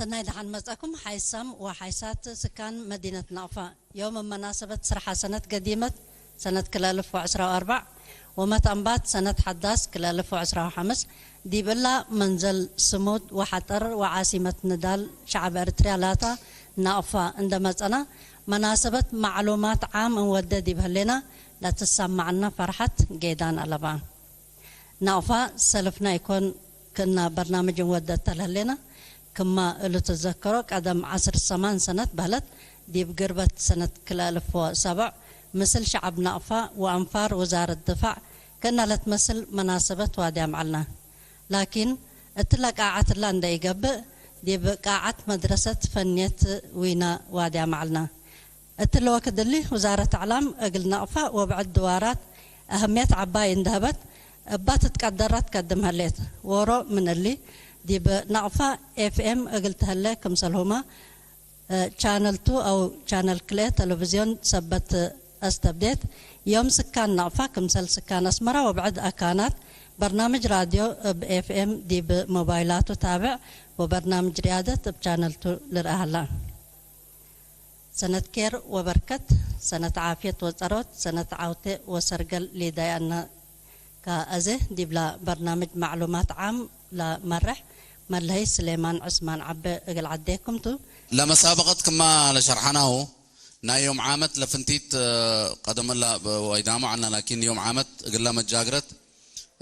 ሰናይ ደሓን መጻኩም ሓይሳም ወሓይሳት ስካን መዲነት ናቕፋ። ዮም መናሰበት ስርሓ ሰነት ገዲመት ሰነት ክልተ ኣልፍ ወዕስራ ወኣርባዕ ወመት ኣንባት ሰነት ሓዳስ ክልተ ኣልፍ ወዕስራ ወሓምስ ዲብላ መንዘል ስሙድ ወሓጠር ወዓሲመት ንዳል ሸዓብ ኤርትርያ ላታ ናቕፋ እንደመጸና መናሰበት ማዕሉማት ዓም እንወደ ዲብ ህሌና ለትሰማዕና ፈርሓት ጌዳን ኣለባ። ናቕፋ ሰልፍና ይኮን ክና በርናምጅ እንወደ ተልህሌና ክማ እሉ ትዘከሮ ቀደም ዓስር ሰማን ሰነት በህለት ዲብ ግርበት ሰነት ክልተ ኣልፍ ወሰብዕ ምስል ሸዓብ ናቕፋ ወኣንፋር ውዛረት ድፋዕ ክና ለትመስል መናሰበት ዋድያም ዓልና። ላኪን እትለ ቃዓትላ እንደ ኢገብእ ዲብ ቃዓት መድረሰት ፈንየት ዊና ዋድያም ዓልና። እትለ ወክድ እሊ ውዛረት ኣዕላም እግል ናቕፋ ወብዕድ ድዋራት ኣህምየት ዓባይ እንደህበት እባ ትትቀደራት ከድም ህሌት። ዎሮ ምን እሊ ዲብ ናቕፋ ኤፍ ኤም እግል ተህለ ክምሰልሁማ ቻነል ቱ ኣው ቻነል ክልኤ ተለቪዝዮን ሰበት ኣስተብዴት ዮም ስካን ናቕፋ ክምሰል ስካን ኣስመራ ወብዕድ ኣካናት በርናምጅ ራድዮ እብ ኤፍ ኤም ዲብ ሞባይላቱ ታብዕ ወበርናምጅ ሪያደት እብ ቻነል ቱ ልርአ ሀላ። ሰነት ኬር ወበርከት ሰነት ዓፍየት ወጸሮት ሰነት ዓውቴ ወሰርገል ሊዳይ ኣና ከ ኣዜ ዲብላ በርናምጅ ማዕሉማት ዓም ለመርሕ መለሀይ ስሌማን ዑስማን ዓበ እግል ዓዴኩም ቱ። ለመሳበቀት ክማ ለሸርሐናሁ ናይ ዮም ዓመት ለፍንቲት ቀደመላ ወይዳሞ ዓና ላኪን ዮም ዓመት እግላ መጃግረት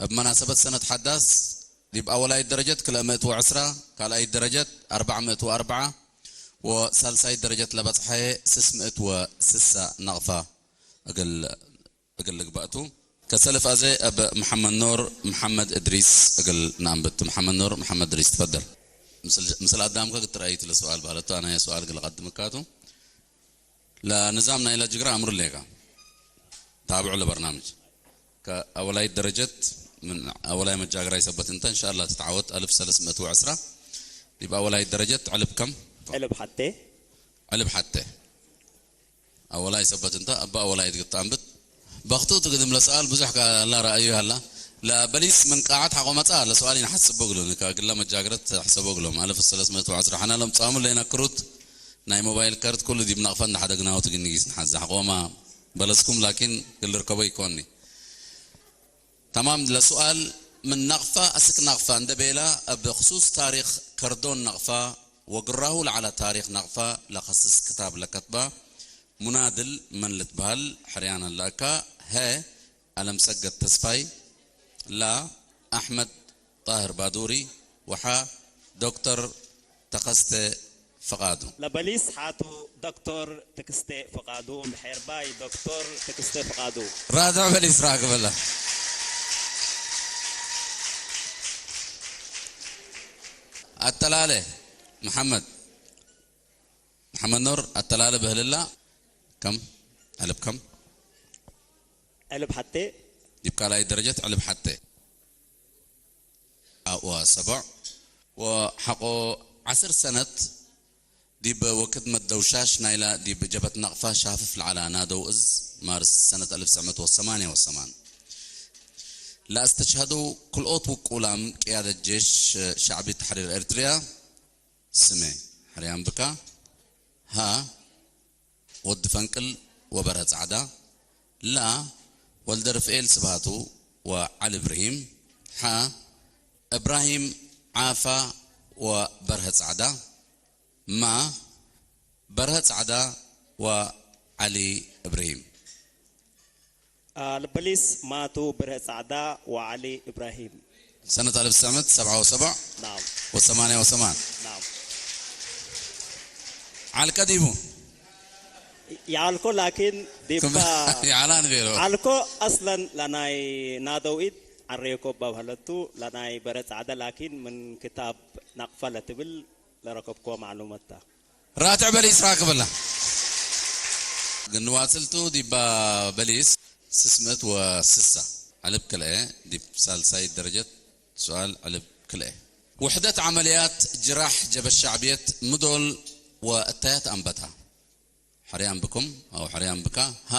እብ መናሰበት ሰነት ሓዳስ ዲብ ኣወላይት ደረጀት ክልተ ምእት ወዕስራ ካልኣይት ደረጀት ኣርባዕ ምእት ወኣርብዓ ወሳልሳይት ደረጀት ለበጽሐ ስስ ምእት ወስሳ ናቕፋ እግል እግል ልግባእቱ። ከሰልፍ ኣዘ እብ መሐመድ ኖር መሐመድ እድሪስ እግል ነኣንብት። መሐመድ ኖር መሐመድ እድሪስ ትፈደል። ምስል ኣዳምከ ክትረአይት ለሰዋል ባህለቱ ኣነ ሰዋል እግል ቀድምካቱ። ለንዛም ናይ ለጅግራ ኣምሩ ሌካ ታብዑ ለበርናምጅ ከኣወላይት ደረጀት ምን ኣወላይ መጃግራ ይሰበት እንተ እንሻላ ትትዓወት ኣልፍ ሰለስ ምእት ወዕስራ ዲብ ኣወላይት ደረጀት ዕልብ ከም ዕልብ ሓቴ ዕልብ ሓቴ ኣወላይ ሰበት እንተ ኣባ ኣወላይ ትግጣምብት በኽቱ ትግድም ለሰኣል ብዙሕ ካላ ረኣዩ ሃላ ለበሊስ ምን ቃዓት ሓቆ መጻ ለሰኣል ይንሓስቦ ግሎ ንካ ግላ መጃግረት ሕሰቦ ግሎም ኣልፍ ሰለስ ምእት ወዕስራ ሓና ሎም ጻሙ ለይነክሩት ናይ ሞባይል ከርት ኩሉ ዲብ ናቕፋ እንደ ሓደ ግናው ትግንጊስ ንሓዛ ሓቆማ በለስኩም ላኪን ግልርከቦ ይኮኒ። ተማም ለሱኣል ምን ናቕፋ ኣስክ ናቕፋ እንደ ቤላ እብ ክሱስ ታሪኽ ከርዶን ናቕፋ ወግራሁ ለዓላ ታሪኽ ናቕፋ ለኸስስ ክታብ ለከትባ ሙናድል መን ልትበሃል ሕርያን ኣለእካ? ሀ ኣለምሰገድ ተስፋይ፣ ላ ኣሕመድ ጣህር ባዱሪ፣ ወሓ ዶክተር ተኸስተ ፍቓዱ። ለበሊስ ሓቱ ዶክተር ተክስተ ፍቓዱ፣ ምሕርባይ ዶክተር ተክስተ ፍቓዱ። ራድዕ በሊስ ራክበላ። ኣተላለ መሓመድ መሓመድ ኖር ኣተላለ በህልላ ከም ዕልብ ከም ዕልብ ሓቴ ዲብ ካልኣይ ደረጀት ዕልብ ሓቴ ኣዋ ሰበዕ ወሓቆ ዓስር ሰነት ዲብ ወክድ መደውሻሽ ናይላ ዲብ ጀበት ናቕፋ ሻፍፍ ለዓላ ናደው እዝ ማርስ ሰነት ኣልፍ ትስዕ ምእት ወሰማንያ ወሰማን ለኣስተሽሃዱ ክልኦት ውቁላም ቅያደት ጄሽ ሻዕቢ ተሕሪር ኤርትርያ ስመ ሕርያን ብካ ሃ ወዲ ፈንቅል ወበርሀ ጻዕዳ፣ ላ ወልደ ርፍኤል ስብሃቱ ወዓሊ እብርሂም፣ ሓ እብራሂም ዓፋ ወበርሀ ጻዕዳ፣ ማ በርሀ ጻዕዳ ወዓሊ እብርሂም። ልበሊስ ማቱ በርሀ ጻዕዳ ወዓሊ እብራሂም። ሰነት ኣልፍ ትስዕ ምእት ሰብዓ ወሰብዕ ናም ወሰማንያ ወሰማን ናም ዓልቀ ዲቡ። የዓልኮ ላኪን ዲባ የዓላ ንቤሮ። ዓልኮ ኣስለን ለናይ ናደውኢት ዓሬኮ ባብሃለቱ ለናይ በረ ጻዕዳ ላኪን ምን ክታብ ናቅፋ ለትብል ለረከብኮ ማዕሉመታ። ራትዕ በሊስ ራክበላ። ግንዋትልቱ ዲባ በሊስ ስስምእት ወስሳ ዕልብ ክልኤ ዲብ ሳልሳይት ደረጀት ሱኣል ዕልብ ክልኤ። ውሕደት ዓመልያት ጅራሕ ጀበሽ ሻዕብየት ምዶል ወእታያት ኣንበታ? ሕርያን ብኩም ኣው ሕርያን ብካ። ሃ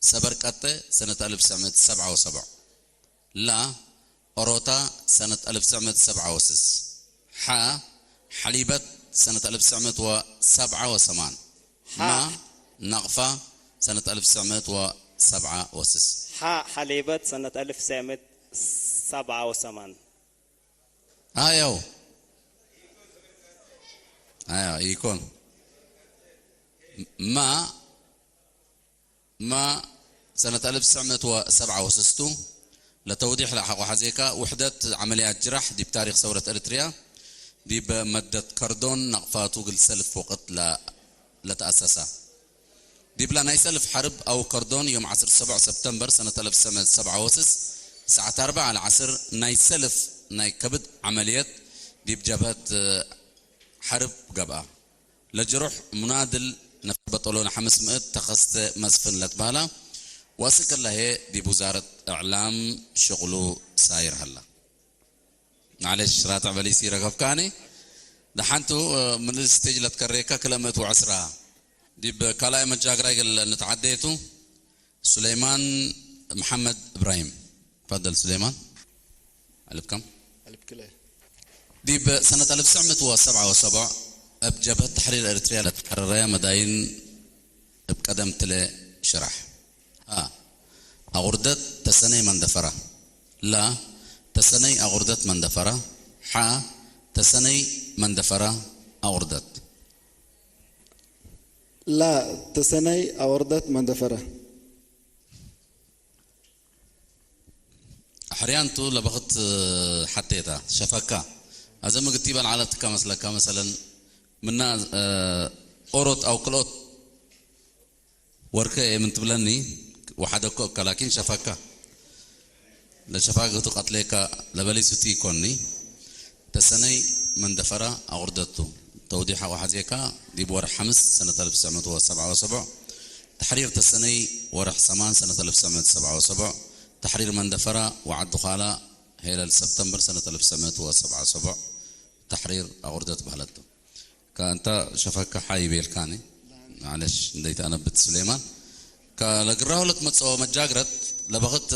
ሰበር ቀጠ ሰነት ኣልፍ ትስዕ ምእት ሰብዓ ወሰብዕ። ላ ኦሮታ ሰነት ኣልፍ ትስዕ ምእት ሰብዓ ወስስ። ሓ ሓሊበት ሰነት ኣልፍ ትስዕ ምእት ወሰብዓ ወሰማን። ማ ናቕፋ ሰነት ኣልፍ ትስዕ ምእት ወሰብዓ ወስስ። ሓ ሓሌበት ሰነት ኣልፍ ትስዕ ምእት ሰብዓ ወሰማን። ኣያው ኣያ ይኮን ማ ማ ሰነት ኣልፍ ትስዕ ምእት ወሰብዓ ወስስቱ ለተውዲሕ ለሓቆ ሓዜካ ውሕደት ዓመልያት ጅራሕ ዲብ ታሪኽ ሰውረት ኤርትርያ ዲብ መደት ከርዶን ናቕፋቱ ግል ሰልፍ ወቅት ለ- ለተኣሰሳ ዲብላ ናይ ሰልፍ ሓርብ ኣው ከርዶን ዮም ዓሰርተ ሰብዓ ሰፕተምበር ሰነት ኣልፍ ትስዕ ምእት ሰብዓ ወስስ ሰዓት ኣርባዓ ለዓስር ናይ ሰልፍ ናይ ከብድ ዓመልየት ዲብ ጀብሀት ሓርብ ገብኣ። ለጅሩሕ ሙናድል ነፈር በጠሎ ንሓምስ ምእት ተኸስተ መስፍን ለትበህላ ወእስክ ለሄ ዲብ ውዛረት እዕላም ሽቕሉ ሳይር ሀላ። ማዕለሽ ራትዕ በሊሲ ረከብካኒ ደሓንቱ ምን ስቴጅ ለትከሬካ ክለ ምእት ወዕስራ ዲብ ካልኣይ መጃግራይ ገለ ንትዓደየቱ ሱሌማን መሓመድ እብራሂም። ፈደል ሱሌማን። ኣልብከም ኣልብክለ ዲብ ሰነት ኣልፍ ትስዕ ምእት ወሰብዓ ወሰቡዕ እብ ጀብሀት ተሕሪር ኤርትርያ ለተሓረረያ መዳይን እብ ቀደም ትለ ሽራሕ። ሀ ኣቑርደት ተሰነይ መንደፈራ። ላ ተሰነይ ኣቑርደት መንደፈራ። ሓ ተሰነይ መንደፈራ ኣቑርደት። ላ ተሰነይ ኣቑርደት መንደፈራ። ኣሕርያንቱ ለበኽት ሓቴታ ሸፈካ ኣዘ ምግቲ በልዓለትካ መስለካ መሰለን ምና ኦሮት ኣው ክልኦት ወርከ እየ ምን ትብለኒ ወሓደኮ እካ ላኪን ሸፈካ ለሸፋግቱ ቀትሌካ ለበሊሱቲ ይኮኒ። ተሰነይ መንደፈራ ኣቑርደቱ ተውዲሓ ወሓዜካ ዲብ ወርሕ ሓምስ ሰነት ኣልፍ ትስዕ ምእት ወሰብዓ ወሰቡዕ። ተሕሪር ተሰነይ ወርሕ ሰማን ሰነት ኣልፍ ትስዕ ምእት ሰብዓ ወሰቡዕ። ተሕሪር መንደፈራ ወዓዱ ኻላ ሄለል ሰፕተምበር ሰነት ኣልፍ ትስዕ ምእት ወሰብዓ ወሰቡዕ። ተሕሪር ኣቑርደት ባህለቱ ካንታ ሸፈካ ሓይ ቤልካኒ ማለሽ እንደይታ ኣነብት ሱሌማን ከለግራሁ ለትመጽኦ መጃግረት ለበኽት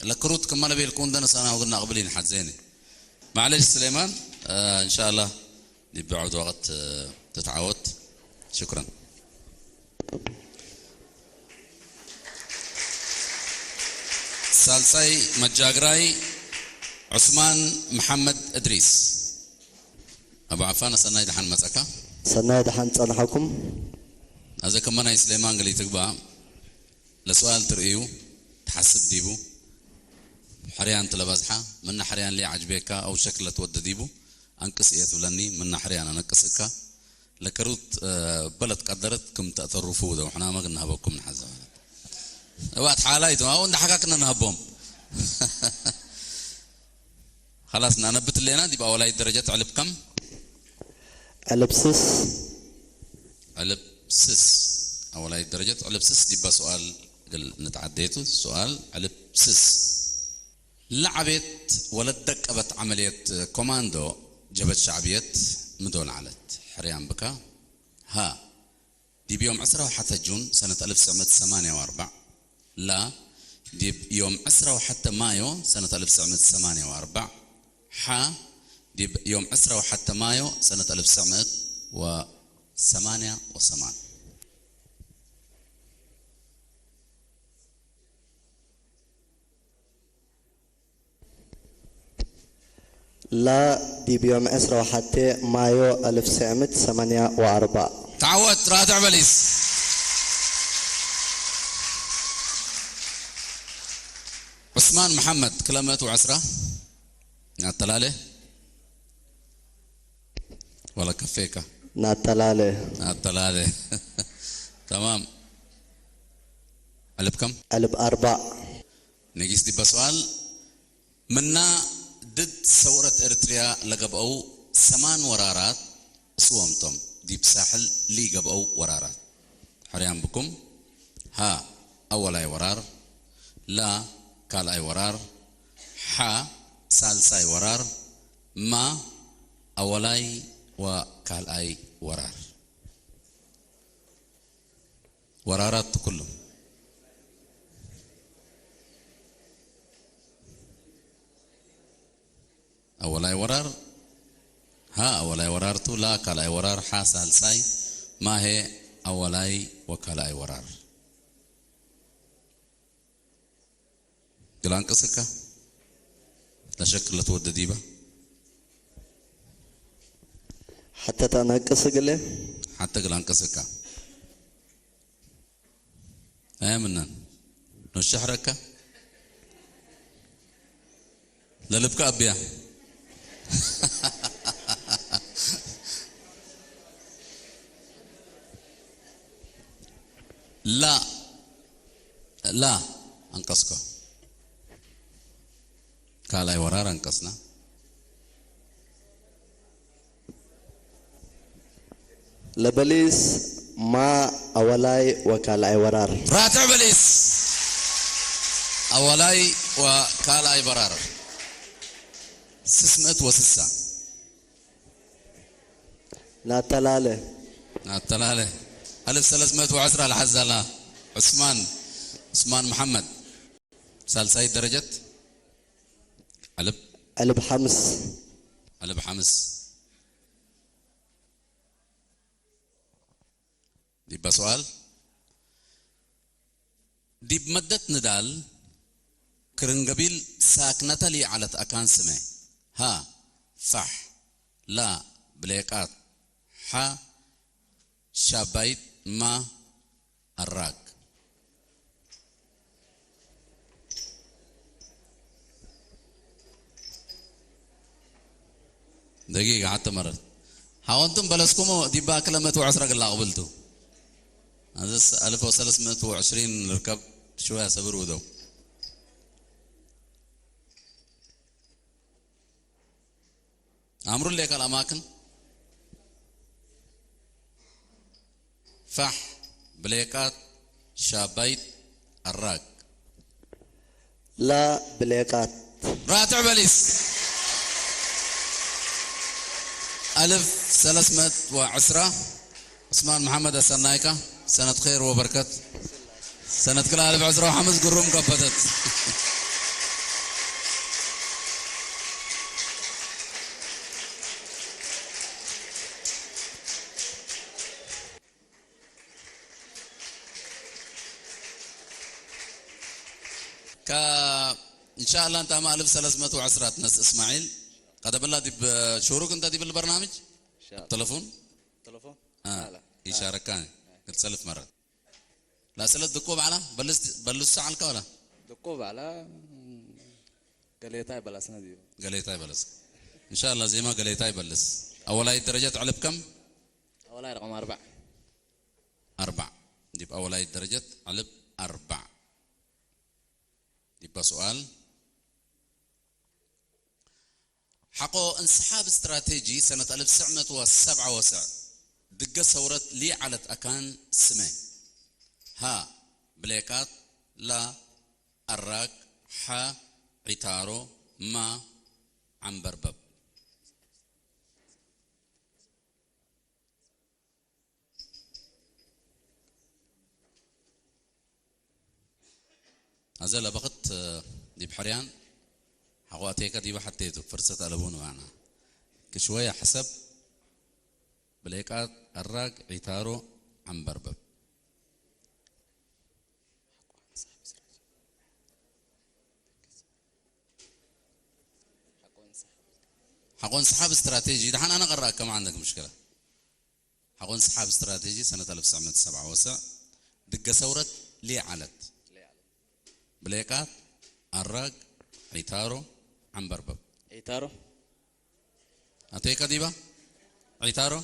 ለክሩት ክመለ ቤልኩ እንደ ነሳና ወግና ኣቕብል ይንሓዘኒ ማለሽ ሱሌማን እንሻላ ዲብዐውት ወቕት ትትዓወት ሽክረን ሳልሳይ መጃግራይ ዑስማን መሓመድ እድሪስ ኣቡ ዓፋና ሰናይ ደሓን መጸካ። ሰናይ ደሓን ጸንሓኩም። ኣዘ ከመ ናይ ስሌማን ገሊ ትግባእ ለስዋል ትርእዩ ትሓስብ ዲቡ? ሕርያን ትለበዝሓ ምና ሕርያን ሊ ዓጅቤካ ኣው ሸክለ ትወደ ዲቡ? ኣንቅስ እየ ትብለኒ ምና ሕርያን ኣነቅስ እካ ለከሩት በለት ቀደረት ክም ተእተሩፉ ደው ሕናመ ግናህበኩም ንሓዘ ማለት እባት ሓላይቶም ኣው እንዳሓካክና ንሃቦም خلاص ننبت لنا دي بأولاي درجة علب كم؟ علب سس. علب سس. أولاي درجة علب سس دي بسؤال قل نتعديته سؤال علب سس. لعبت ولا دقبت عملية كوماندو جبت شعبية مدول علت حريان بكا ها ዲብ ዮም ዕስራ ወሓተ ጁን ሰነት ኣልፍ ትስዕ ምእት ሰማንያ ወኣርባዕ ላ ዲብ ዮም ዕስራ ወሓተ ማዮ ሰነት ኣልፍ ትስዕ ምእት ሰማንያ ወኣርባዕ ሓ ዲብ ዮም ዕስራ ወሓተ ማዮ ሰነት ኣልፍ ትስዕ ምእት ወሰማንያ ወሰማን لا ديبيوم عسرة وحتى مايو ألف سعمت ثمانية وأربعة. تعودت رادع بليس عثمان محمد كلمة وعسرة ناتلالي ولا كفيكا ناتلالي ناتلالي تمام ألب كم؟ ألب أربع نجيس دي بسؤال ምና ድድ ሰውረት ኤርትርያ ለገብአው ሰማን ወራራት እስወምቶም ዲብ ሳሕል ሊገብአው ወራራት ሕርያን ብኩም ሃ አወላይ ወራር ላ ካልኣይ ወራር ሓ ሳልሳይ ወራር ማ አወላይ ወካልኣይ ወራር ወራራት ኩሉ ኣወላይ ወራር ሃ ኣወላይ ወራር ቱ፣ ላ ካልኣይ ወራር፣ ሓ ሳልሳይ፣ ማሄ ኣወላይ ወካልኣይ ወራር። ግላንቀስካ ለሸክለት ወደ ዲባ ሓተታ ነቅስ ግለ ሓተ ግላንቀስካ ኣያምናን ነሸሕረካ ለልብካ ኣቢያ ላ ላ ኣንቀስኮ ካልኣይ ወራር ኣንቀስና ለበሊስ ማ ኣወላይ ወካልኣይ ወራር ራትዕ በሊስ ኣወላይ ወካልኣይ በራር ስስምእት ወስሳ ናተላለ ናተላለ ألف ثلاثمائة وعشرة لحزة لا عثمان عثمان محمد ሳልሳይ ደረጀት ألف ዕልብ ሓምስ ألف ሓምስ ዲባ ሰዋል ዲብ መደት ንዳል ክርንገቢል ሳክነተ ሊዓለት ኣካን ስመ ሃ ፋሕ ላ ብሌቃት ሓ ሻባይት ማ ኣራግ ደቂቅ ሓተ መረት ሓወንቱም በለስኩሞ ዲባ ክለ መቶ ዕስራ ግላ ቅብልቱ ኣዘስ ኣልፎ ሰለስመቶ ዕስሪን ርከብ ሽወያ ሰብር ውደው ኣምሩ ሌካ الأماكن ፋሕ ብሌቃት ሻባይት ኣራግ ላ ብሌቃት ራትዕ በሊስ ألف ثلاثمائة وعشرة عثمان محمد السنايكا سنة خير وبركة سنة كلا ألف عشرة وحمس قروم قبتت كا إن شاء الله أنت ما ألف ثلاثمائة وعشرة نس إسماعيل قد بلا دي بشوروك أنت دي بالبرنامج تلفون تلفون آه يشاركان قلت سلف مرات لا سلف دكو بعلا بلس بلس ساعة الكولا دكو بعلا قليتا بلسنا ديو قليتا بلس إن شاء الله زي ما قليتا بلس أولاي درجة علب كم؟ أولاي رقم أربع أربع دي بأولاي درجة علب أربع دي بسؤال ሓቆ እንስሓብ ስትራቴጂ ሰነት ኣልፍ ትስዕ መእቲ ወሰብዓ ወስዕ ድገ ሰውረት ሊዓለት ኣካን ስመ ሃ ብሌቃት ላ ኣራግ ሓ ዒታሮ ማ ዓንበርበብ ኣዘ ለበኽት ዲብ ሕርያን ሓቋቴከ ዲበ ሐቴቱ ፍርሰት ኣለቡ ንባና ክሽወያ ሕሰብ ብሌቃት ኣራግ ዒታሮ ዓንበርበብ ሓቆን ሰሓብ ስትራቴጂ ደሓን ኣነ ቀረኣከ ما عندك مشكلة ሓቆን ሰሓብ ስትራቴጂ ሰነት ኣልፍ ትስዕ መእቲ ሰብዓ ወስዕ ድገ ሰውረት ሌዓለት ብሌቃት ኣራግ ዒታሮ ዓንበርበብ ዒታሮ ኣተይ ከዲባ ዒታሮ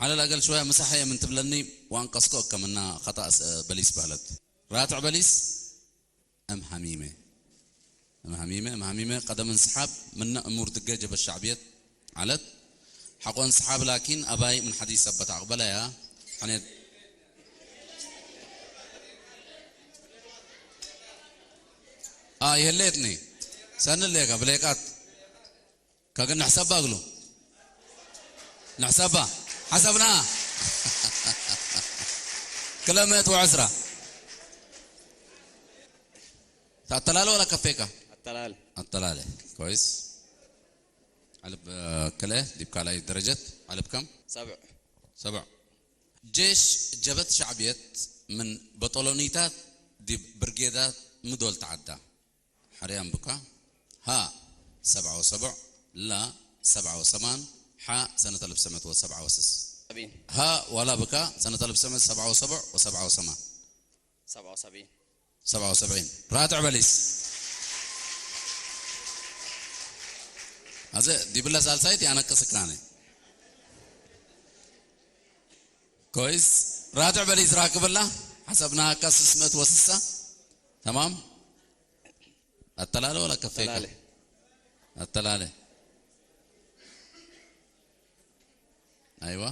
على الأقل شوية مسحية من تبلني وأنقصكو كمنا خطأ بليس بهلت راتع بليس أم حميمة أم حميمة أم حميمة قدم انسحاب من أمور دقة جبهة الشعبية علت ሓቆ እንስሓብ ላኪን ኣባይ ምን ሓዲስ ሰበት ኣቕበለያ ሓኔት ይህሌትኒ ሰንሌካ ብሌቃት ካግን ንሕሰባ እግሉ ንሕሰባ ሓሰብና ክለመት ወዕስራ ታተላለ ወላ ከፌካ ኣተላለ ኣተላለ ኮይስ ዕልብ፣ እ፣ ክልኤ ዲብ ካልኣይ ደረጀት ዕልብ ከም ሰብዕ። ሰብዕ። ጄሽ ጀበት ሻዕብየት ምን በጠሎኒታት ዲብ ብርጌዳት ምዶል ተዓዳ? ሕርያም ብካ። ሃ፣ ሰብዓ ወሰብዕ። ላ፣ ሰብዓ ወሰማን። ሓ፣ ሰነት ኣልፍ ሰመት ወሰብዓ ወስስ። ሰብዒን። ሃ፣ ዋላ ብካ ሰነት ኣልፍ ሰመት ሰብዓ ወሰብዕ ወሰብዓ ወሰማን። ሰብዓ ወሰብዒን። ሰብዓ ወሰብዒን። ራትዕ በሊስ። ኣዘ ዲብላ ሳልሳይት ያነቅስካነ። ኮይስ። ራትዕ በሊስ ራክብላ። ሓሰብና ሃካ ስስ መት ወስሳ። ተማም። ኣተላለ ወላ ከፌካ? ኣተላለ። ኣተላለ። ኣይዋ።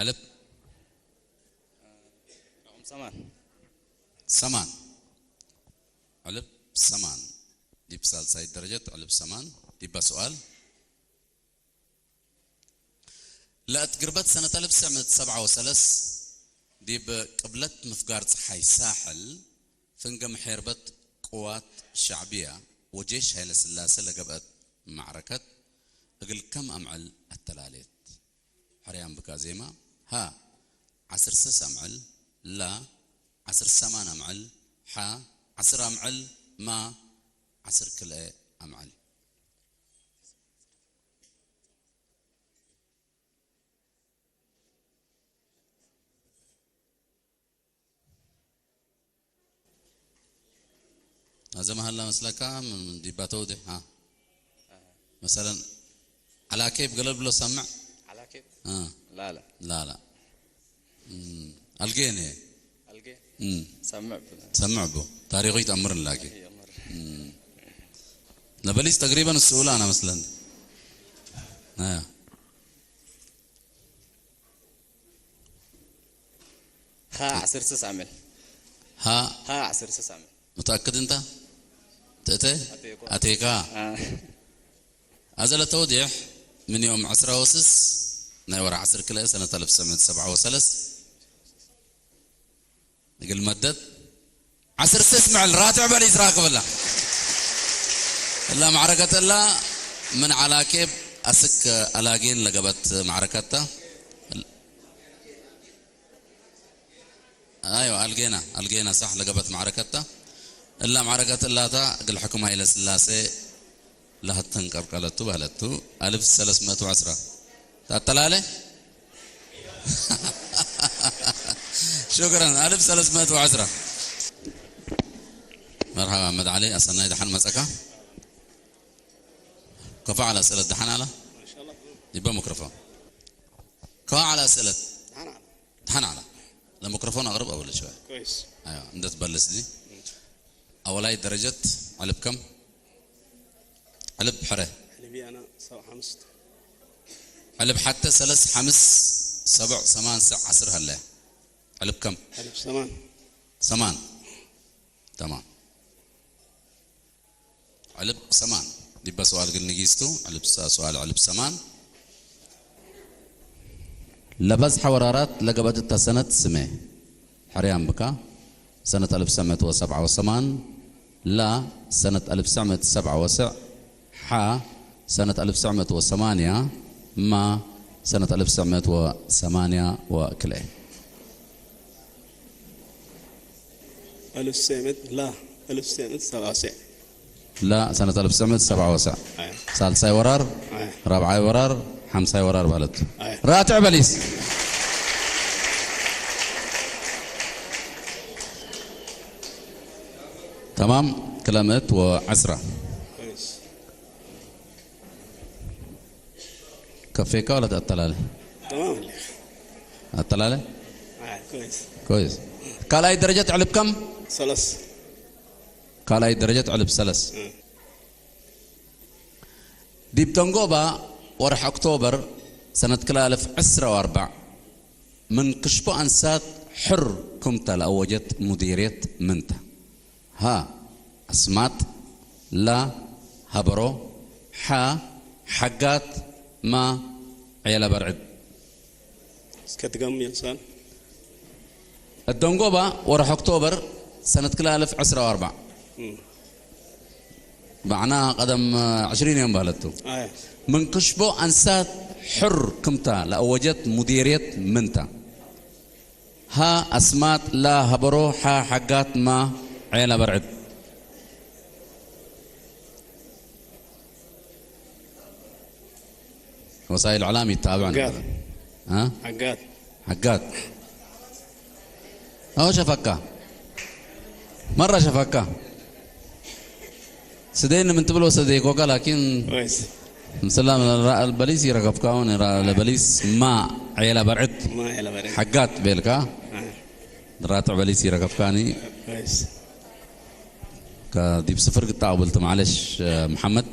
ዕልብ። ሰማን። ሰማን። ዕልብ ሰማን። ዲብ ሳልሳይ ደረጀት ዕልብ ሰማን። ዲባ ሰዋል። ለእት ግርበት ሰነት ኣልፍ ትስዕ ምእት ሰብዓ ወሰለስ ዲብ ቅብለት ምፍጋር ጸሓይ ሳሕል ፍንገ ምሔርበት ቅዋት ሻዕብያ ወጄሽ ሃይለ ስላሰ ለገብአት ማዕረከት እግል ከም ኣምዕል ኣተላሌት? ሕርያም ብካ ዜማ። ሃ፣ ዓስር ስስ ኣምዕል። ላ፣ ዓስር ሰማን ኣምዕል። ሓ፣ ዓስር ኣምዕል። ማ፣ ዓስር ክልኤ ኣምዕል። ኣዘ መሃላ መስለካ ምን ዲባ ተውዲሕ፣ ሃ? መሰለን፣ ዓላኬብ ገለል ብሎ ሰምዕ? ዓላኬብ? አ። ላላ። ላላ። እም፣ ኣልጌን እየ። ኣልጌ? እም። ሰምዕ ብ- ሰምዕ ቡ። ታሪኹ ይጠምርን ላኪ። ይጠምር። እም። ነበሊስ ተግሪበን እሱ ውላ ኣና መስለን። አ። ሃ ዓሰርተ ሰዓመል። ሃ ሃ ዓሰርተ ሰዓመል። متأكد أنت؟ تأتي؟ أتيكو. أتيكا. آه. أزل التوضيح من يوم عسرة وسس نايور عسر كلا سنة ألف وتسعمية وسبعة وثلاثين. نقول مدد. عسر سس مع الراتع بل إزراق ولا؟ إلا معركة إلا من على كيب أسك ألاقين لقبت معركتها. أيوة، ألقينا، ألقينا صح لقبت معركتها. إلا معركة إلا تا قل حكم هاي لسلاسة لهتن قرقلتو بهلتو ألف ثلاثمية وعشرة. تأتلالي؟ شكرًا، ألف ثلاثمية وعشرة. مرحبا محمد علي، أصلنا دحن مسكا. كفى على أسئلة دحن على؟ يبقى ميكروفون. كفى على أسئلة. دحن على. دحن على. الميكروفون أقرب أول شوية. كويس. أيوة، أنت تبلش دي. أولاي درجة، علب كم؟ علب حرة. علبي أنا سبع خمس. علب حتى سلس خمس، سبع، ثمان، سع، عسر هلا. علب كم؟ علب ثمان. ثمان. تمام. ዕልብ ሰማን። ዲበ ሰዋል ግል ንጊስቱ፣ ዕልብ ሰ-፣ ሰዋል ዕልብ ሰማን። ለበዝሐ ወራራት ለገበት እታ ሰነት ስሜ። ሕርያም ብካ፣ ሰነት ኣልፍ ትስዕመት ወሰብዓ ወሰማን፣ ላ፣ ሰነት ኣልፍ ትስዕመት ሰብዓ ወስዕ፣ ሓ፣ ሰነት ኣልፍ ትስዕመት ወሰማንያ፣ ማ፣ ሰነት ኣልፍ ትስዕመት ወሰማንያ ወክልኤ። ኣልፍ ትስዕመት፣ ላ፣ ኣልፍ ትስዕመት ሰብዓ ወስዕ። ላ፣ ሰነት ኣልፍ ትስዕመት ሰብዓ ወስዕ። ኣይ። ሳልሳይ ወራር፣ ኣይ። ራብዓይ ወራር፣ ሓምሳይ ወራር ማለት። ኣይ። ራትዕ በሊስ። ተማም፣ ክለምእት ወዐስራ። كويس. كفيكا ولا تأتلالي؟ تمام. أتلالي؟ آه، كويس. كويس. كالاي درجة علب كم؟ ثلاث. كالاي درجة علب ثلاث. مم. ديب تنقوبا ورح أكتوبر سنة كلالف عسرة وأربع. من كشبو أنسات حر كمتا لأوجت مديرية منتا. ሃ፣ ኣስማጥ። ላ፣ ሃበሮ። ሓ፣ ሓጋት። ማ፣ ዕየላ በርዕድ። እስከ ድገም ይልሳን። الدنقوبة ورح أكتوبر سنة كلالف عسرة وأربع. مم. ባዕና ቀደም ዕሽሪን እዮም ባህለቱ። ኣያ። ምን ክሽቦ ኣንሳት ሕር ክምታ ለኣወጀት ሙዲርየት ምንታ። ሃ ኣስማጥ ላ ሀበሮ ሓ ሓጋት ማ ዔላ በርዕድ። ወሳይል ዕላም ይተባብዕ ሓጋት። ነበር። ሃ? ሓጋት። ሓጋት። ኣዎ ሸፈካ። መራ ሸፈካ። ስደይን ምን ትብል ወሰደይኮካ፣ ላኪን ወይስ? ምስላ ለበሊስ ይረከብካ፣ ውን ለበሊስ ማ ዔላ በርዕድ። ማ ዔላ በርዕድ። ሓጋት ቤልካ። ኣይ። ድራትዕ በሊስ ይረከብካኒ። ወይስ? ከዲብ ስፍር ግጣ ቅብልቲ፣ ማዕለሽ፣ መሓመድ።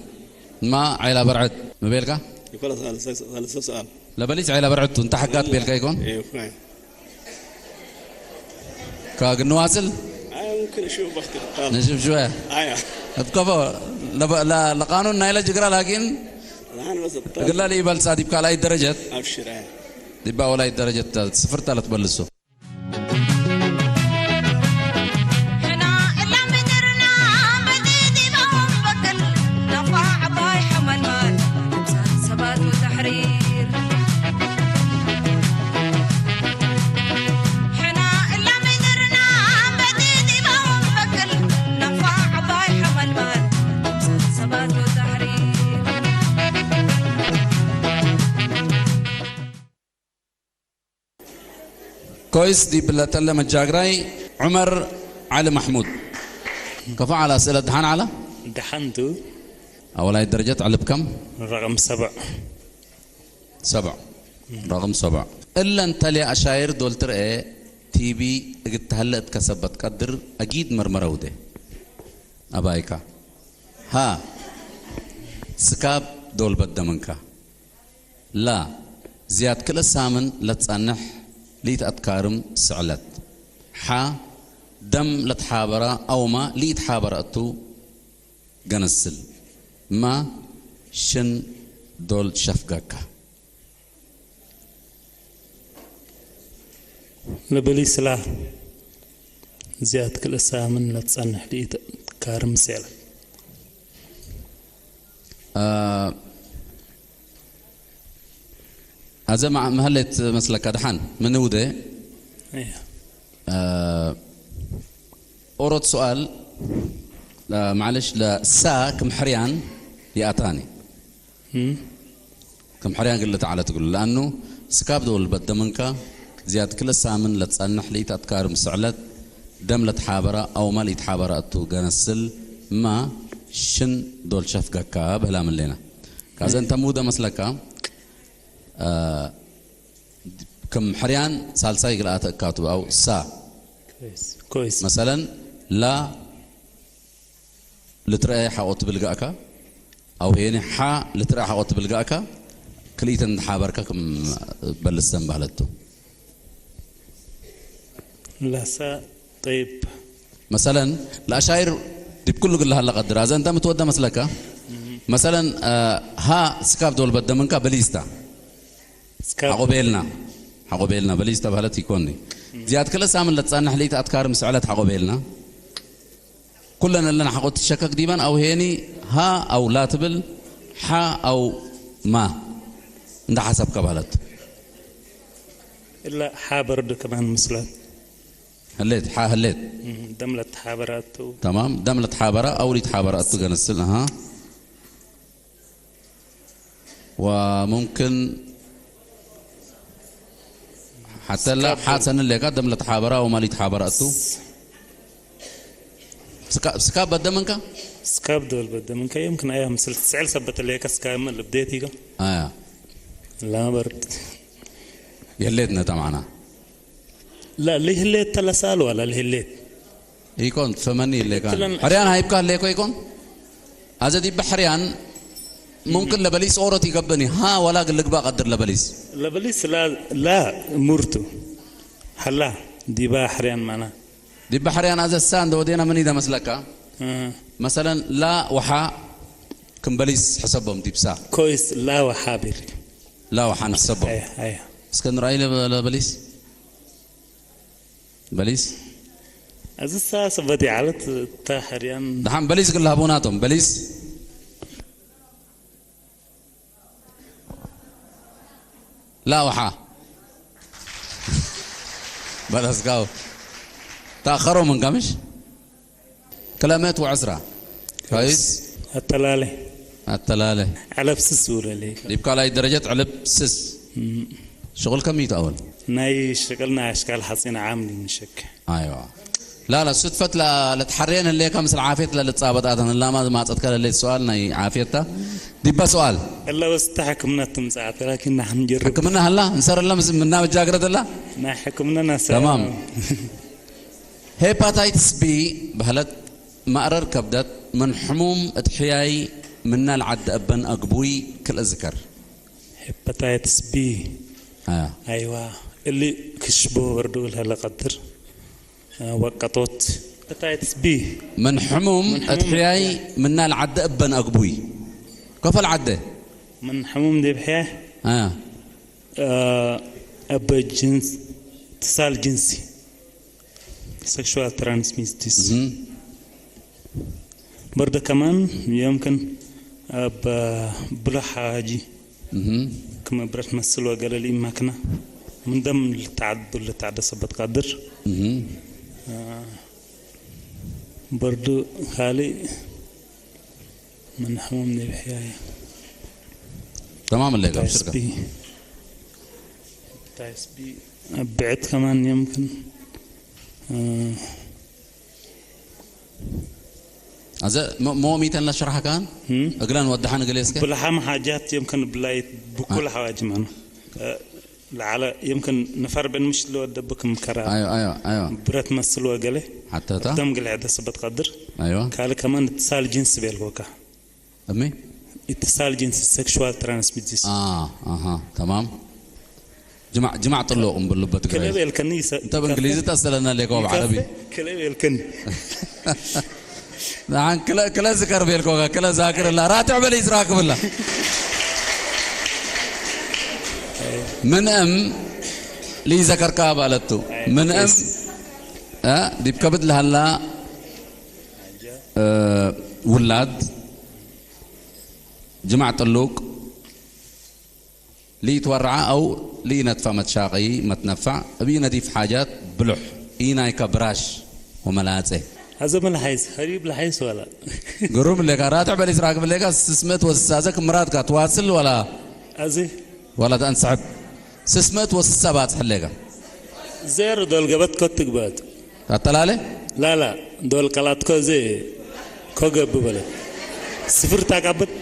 ማ ዔላ በርዕድ ምቤልካ? ይኮላ ሳልሰ-፣ ሳልሰ ሰኣል። ለበሊስ ዔላ በርዕድ ቱ፣ እንተ ሓጋት ቤልካ ይኮን? እዩ፣ እዩ። ካግ ንዋስል? ኣይ፣ ሙምክን እሹ በኽቲ። ንሽብ ሽወያ። ኣያ። እብከፎ፣ ለበ-፣ ለ-፣ ለቃኑን ናይለ ጅግራ፣ ላኪን ላን በሰ-፣ እግላ ሊበልሳ ዲብ ካልኣይ ደረጀት። ኣብሽር፣ ኣያ። ዲባ ወላይ ደረጀት ስፍርታ ለትበልሱ። ሕና እላ ምድርና በቲ ዲባሆም በቅል፣ ናፋ ዓባይ ሓመልማል፣ ቅዱሳን ሰባት ወተሕሪር። ሕና እላ ምድርና በቲ ዲባሆም በቅል፣ ናፋ ዓባይ ሓመልማል፣ ቅዱሳን ሰባት ወተሕሪር። ኮይስ ዲብ ለተለ መጃግራይ ዑመር ዓሊ ማሕሙድ። ከፋ ዓላ ስእለት ደሓን ዓላ? ደሓን ቱ። ኣወላይ ደረጀት ዕልብ ከም? ረቐም ሰብዕ። ሰብዕ። ረቐም ሰብዕ። እለን ተልያ ኣሻይር ዶል ትርኤ ቲቢ እግድ ተህለ እትከሰበት ቀድር ኣጊድ መርመረ ውዴ። ኣባይካ። ሃ። ስካብ ዶል በደምንካ። ላ፣ ዝያድ ክልእ ሳምን ለትጸንሕ ልኢት ኣትካርም ስዕለት። ሓ፣ ደም ለትሓበራ ኣውማ ልኢት ሓበራ እቱ ገነስል። ማ፣ ሽን ዶል ሸፍገካ። ለበሊስ ላ፣ ዝያድ ክልእ ሳምን ለትጸንሕ ልኢት ኣትካርም ስዕለት። አ፣ ኣዘ መ-፣ መሀሌት መስለካ ደሓን ምንውደ? እያ። አ፣ ኦሮት ሱኣል፣ አ፣ ማዕለሽ ለሳ ክም ሕርያን ይኣታኒ። እም። ክም ሕርያን ግለ ተዓለ ትግሉ። ለኣኑ ስካብ ደውል በደምንካ ዝያድ ክለ ሳምን ለትጸንሕ ልኢት ኣትካርም ስዕለት ደም ለትሓበራ ኣውማ ልኢትሓበራ እቱ ገነስል እማ ሽን ዶል ሸፍገካ በህላ ምሌና። ካዘን ተምውደ መስለካ፣ አ፣ ክም ሕርያን ሳልሳይ ግልኣተ እካቱ ኣው ሳ። ኮይስ፣ ኮይስ። መሰለን ላ ልትረአ ሓቆ ትብል ጋእካ፣ ኣው ሄኒ ሓ ልትረአ ሓቆ ትብል ጋእካ፣ ክልኢተን ሓበርካ ክም በልሰን ባህለቱ። ላሳ ጠይብ። መሰለን፣ ለኣሻይር ዲብ ኩሉ ግለ ሃለ ቀድር። ኣዘ እንተ ምትወደ መስለካ? መሰለን፣ አ፣ ሃ ስካብ ዶል በደምንካ በሊስታ። ስካብ ሓቆ ቤልና። ሓቆ ቤልና፣ በሊስታ ባህለት ይኮኒ። ዝያድ ክለ ሳምን ለትጻንሕ ልኢት ኣትካርም ስዕለት ሓቆ ቤልና። ኩለን ኣለና ሓቆ ትሸከክ ዲበን ኣው ሄኒ ሃ ኣው ላ ትብል ሓ ኣው ማ እንዳ ሓሰብካ ባህለት። እላ ሓ በርዱ ከማን ምስለን። ህሌት፣ ሓ ህሌት። እም፣ ደም ለትሓበራ እቱ። ተማም፣ ደም ለትሓበራ፣ ኣው ልኢትሓበራ እቱ ገነስል፣ ኣሃ። ወሙምክን ሓተላ ስካብ ሓሰን ሌካ ደም ለትሓበራ፣ ኣው ማ ልኢትሓበራ እቱ። ስካ-፣ ስካብ በደምንካ? ስካብ ዶል በደምንካ፣ يمكن ኣያ ምስል ትስዕል ሰበት ሌካ ስካብ ምን ልብዴት ይጋ? ኣያ። ላበርድ። የሌት ነታ ማዕና። ላ፣ ልህሌት ተለሳል ዋላ ልህሌት? ኢኮን ትፈመኒ ኢሌካ። እትለን ሕርያን ሃይብካ ህሌኮ ኢኮን? ኣዘ ዲበ ሕርያን ሙምክን ለበሊስ ኦሮት ይገብኒ። ሃ ወላ ግልግባ ቀድር ለበሊስ። ለበሊስ ላ፣ ላ ሙርቱ። ሀላ ዲባ ሕርያን ማና። ዲበ ሕርያን ኣዘ ሳ እንደ ወዴና ምን ኢደ መስለካ? እ። መሰለን ላ ወሓ ክም በሊስ ሕሰቦም ዲብሳ። ኮይስ ላ ወሓ ቢል። ላ ወሓ ንሕሰቦም። ኣይ፣ ኣይ። እስከ ንርኣይ ለበ-፣ ለበሊስ። በሊስ? እዚ ሳ ሰበት ይዓለት እታ ሕርያን። ደሓን በሊስ ግላ ሃቡናቶም፣ በሊስ። لا وحا. بلاسكاو. تأخروا من قمش. كلمة وعسرة. كويس. ኣተላለ። ኣተላለ። ዓለብ ስስ ውለለይ። ዲብ ካልኣይ ደረጃ ዓለብ ስስ። እም። ሽቕል ከመይ ትኣወል? ናይ ሽቕልና ኣሽካል ሓፂን ዓም ምሸክ። ኣይዋ። ላላ ሱትፈት ለትሓርየን ህሌካ ምስል ዓፍየት ለልጻበጣተን ህላማ ዝማጸትካ ለሌት ሰዋል ናይ ዓፍየታ ዲባ ሰዋል። እለ ወስተ ሕክምና ትምጻእ፣ ላኪን ናሕን ጀርብ። ሕክምና ህላ እንሰርላ ምስ ምና መጃግረትላ። ናይ ሕክምና ናሰ። ተማም። ሄፓታይትስ ቢ በህለት ማእረር ከብደት ምን ሕሙም እትሕያይ ምና ለዓዲ እበን ኣግቡይ ክልእ ዝከር። ሄፓታይትስ ቢ። አ። ኣይዋ። እሊ ክሽቦ ወርዱ ለለ ቀድር። አ፣ ወቀጦት። ሄፓታይትስ ቢ። ምን ሕሙም ምን ሕሙም እትሕያይ እትሕያይ። ምና ለዓዲ እበን ኣግቡይ። ከፈል ዓደ። ምን ሕሙም ዲብ ሕያይ? አ። አ፣ እበ ጅንስ፣ ትሳል ጅንሲ። Sexual transmitted disease. እም። በርዶ ከማን የምክን ኣብ ብሎ ሓዋጂ እም። ክመ ብረት መስል ወገለል ይማክና ምን ደም ልተዓድ ልተዓደ ሰበት ቃድር። እም። አ፣ በርዶ ካልእ ምን ሕሙም ነብሕያ እያ። تمام اللي قام شركة. ቢ። ታይስ ቢ። ብዕት ከማን የምክን። አ፣ ኣዘ ሞ-፣ ሞሚተን ለሽራሕካን እም? እግለን ወድሓን እግሌ እስከ? ብልሓም ሓጃት የምክን ብላይ ብኩል አ። ሓዋጅ ማኑ። አ፣ ለዓለ የምክን ንፈርበን ምሽ ለወደብክም ከራ። ኣይዋ፣ ኣይዋ፣ ኣይዋ። ብረት መስል ወገለ። ሓተታ? ደም ግልዕ ደሰበት ቀድር። ኣይዋ። ካልእ ከማን እትሳል ጅንስ ቤልኮካ። እሚ? እትሳል ጅንስ ሴክሹዋል ትራንስሚትስ። አ፣ ኣሃ፣ ተማም። ጅማዕ፣ ጅማዕ ጥሎቕ እምብሉ በትግራይ። ክለብ የልከኒ ይሰ-፣ እንተ ብእንግሊዝ ይከፍል። ተስተለና ሌኮ ብዓረቢ። ይከፍል። ክለብ የልከኒ። ንዓን ክለ-፣ ክለ ዝከር ቤልኮ፣ ክለ ዛክር ላ። ራትዕ በል ይዝራክብላ። ምን እም ልይዘከርካ ባለቱ። ምን እም፣ እ፣ ዲብ ከብድ ለሃላ፣ እ፣ ውላድ ጅማዕ ጥሉቅ ليتورعا أو لينتفع متشاقي متنفع، أبي نضيف حاجات بلح، إينايكا براش وملاعقة. هذا من الحيس، هريب الحيس ولا؟ قروم لك، راتع بليس راكب لك، سسمت وسازك مراتك تواصل ولا؟ أزي؟ ولا تنسحب؟ سسمت وسسابات حلقة. زير دول قبت كتك بات. ኣተላለ? ላላ፣ ዶል ቀላትኮ እዚ ኮገብ በለ። ስፍር ታቃብት?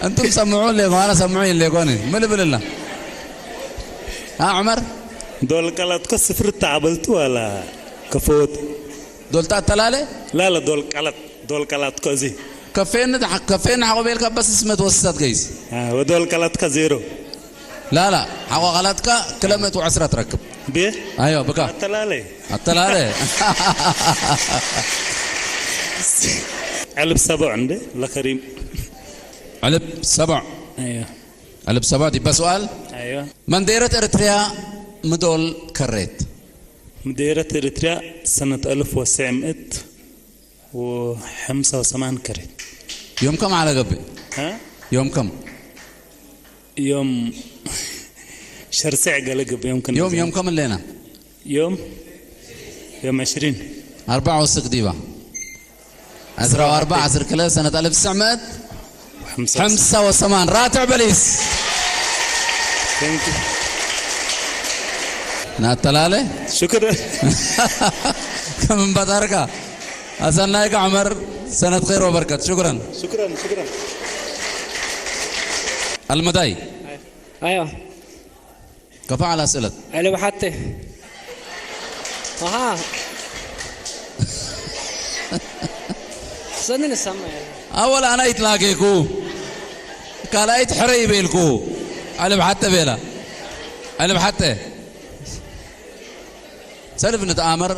أنتم سمعوا لي وأنا سمعوا لي كوني. مل بللا. ها عمر؟ ዶል ቀላትኮ ስፍር ታዕበልቱ ዋላ ከፈወት? ዶል ታተላለ? ላላ፣ ዶል ቀላት፣ ዶል ቀላትኮ እዚ። ከፌን፣ ከፌን ሓቆ ቤልካ በስስመት ወስሳት ገይስ። አ፣ ወዶል ቀላትካ ዜሮ። ላላ፣ ሓቆ ቃላትካ ክለመት ወዕስራ ትረክብ። ቤ? ኣዮ፣ ብካ። ኣተላለ። ኣተላለ። ዕልብ ሰብዕ እንደ ለከሪም። ዕልብ ሰብዕ። ኣዮ። ዕልብ ሰብዕ ዲባ ሰዋል? ኣዮ። መንዴረት ኤርትርያ ምዶል ከሬት። ምዴረት ኤርትርያ ሰነት ኣልፍ ወሰዕ ምእት ወሐምሳ ወሰማን ከሬት። يوم كم على قبل؟ ها؟ يوم كم؟ يوم شرسع قال قبل يوم كم يوم، يوم كم الليلة؟ يوم، يوم عشرين. أربعة وسق ديبا. عسرة وأربعة، عسر كلا سنة ألف وتسعمية وخمسة وسبعين. خمسة وسبعين. راتع بليس. Thank you. ناتلالي؟ شكرا. كم بطاركا؟ أسنايك عمر، سنة خير وبركة. شكرا. شكرا، شكرا. المداي. أيوة. كفاءة على أسئلة. علي بحتة. أها. سنن السما يعني. أول أنا يتلاقيكو. قال أيت حري بيلكو. علي بحتة بيلا. علي بحتة. سلف نتآمر.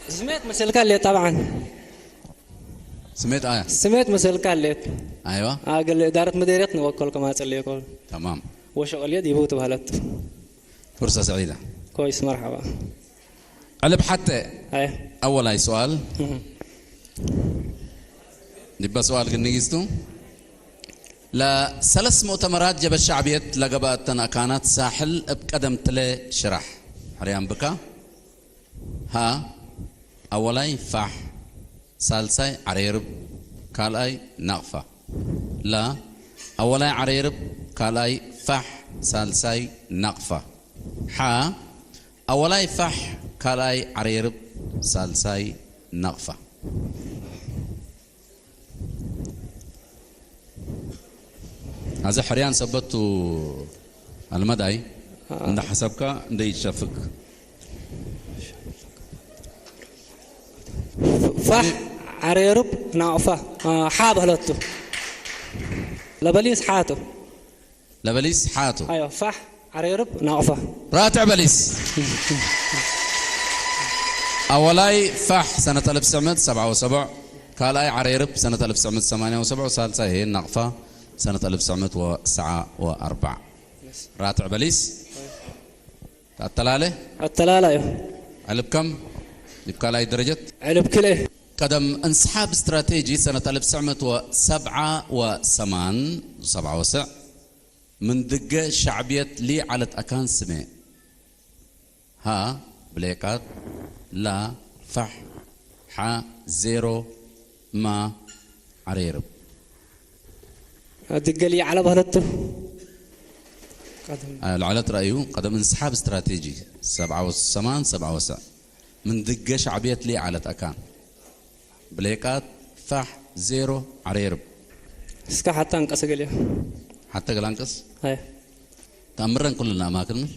سمعت مسلك اللي طبعًا. سمعت آية. سمعت مسلك اللي. أيوة. أقل إدارة مديرية نوكل كما أصلي يقول. تمام. وشغل يد يبوت بهالت. فرصة سعيدة. كويس، مرحبا. قلب حتى. أي. أول أي سؤال. مهم. نبقى سؤال كن نجيستو. ለሰለስ ሙእተመራት ጀበ ሻዕብየት ለገበአተን አካናት ሳሕል እብ ቀደም ትለ ሽራሕ። ሕርያን ብካ። ሃ፣ አወላይ ፋሕ፣ ሳልሳይ ዐሬርብ፣ ካልኣይ ናቕፋ። ላ፣ አወላይ ዐሬርብ፣ ካልኣይ ፋሕ፣ ሳልሳይ ናቕፋ። ሓ፣ አወላይ ፋሕ፣ ካልኣይ ዐሬርብ፣ ሳልሳይ ናቕፋ። አዚ ሕርያን ሰበቱ አልመዳይ። አ- እንደ ሐሰብካ እንደ ይትሸፍክ። ፋሕ፣ ዐሬርብ፣ ናቕፋ። አ፣ ሓ በህለቱ። ለበሊስ ሓቱ። ለበሊስ ሓቱ። አዮ፣ ፋሕ፣ ዐሬርብ፣ ናቕፋ። ራትዕ በሊስ። አወላይ ፋሕ ሰነት አልፍ ትስዕ ምእት ሰብዓ ወሰቡዕ፣ ካልኣይ ዐሬርብ ሰነት አልፍ ትስዕ ምእት ሰማንያ ወሰቡዕ፣ ሳልሳይ ሄ ናቕፋ ሰነት አልፍ ትስዕ ምእት ወትስዓ ወአርብዓ። ራትዕ በሊስ። አተላለ? አተላለ እዩ። ዕልብ ከም? ዲብ ካልኣይ ደረጀት? ዕልብ ክልኤ። ቀደም እንስሓብ ስትራቴጂ ሰነት አልፍ ትስዕ ምእት ወሰብዓ ወሰማን፣ ሰብዓ ወስዕ፣ ምን ድገ ሻዕብየት ሊ ዐለት አካን ስሜ። ሃ፣ ብሌቃት፣ ላ፣ ፋሕ፣ ሓ፣ ዜሮ፣ ማ፣ ዐሬርብ። ድገ ሊ ዐለ በህለቱ። ቀደም። አ፣ ለዐለት ረአዩ፣ ቀደም እንስሓብ ስትራቴጂ፣ ሰብዓ ወሰማን፣ ሰብዓ ወስዕ። ምን ድገ ሻዕብየት ሊ ዐለት አካን። ብሌቃት፣ ፋሕ፣ ዜሮ፣ ዐሬርብ። እስከ ሓታ እንቀስ ገሊዮ። ሓተ ገላ እንቀስ? አይ። ተአምረን ኩልና አማክን ምን?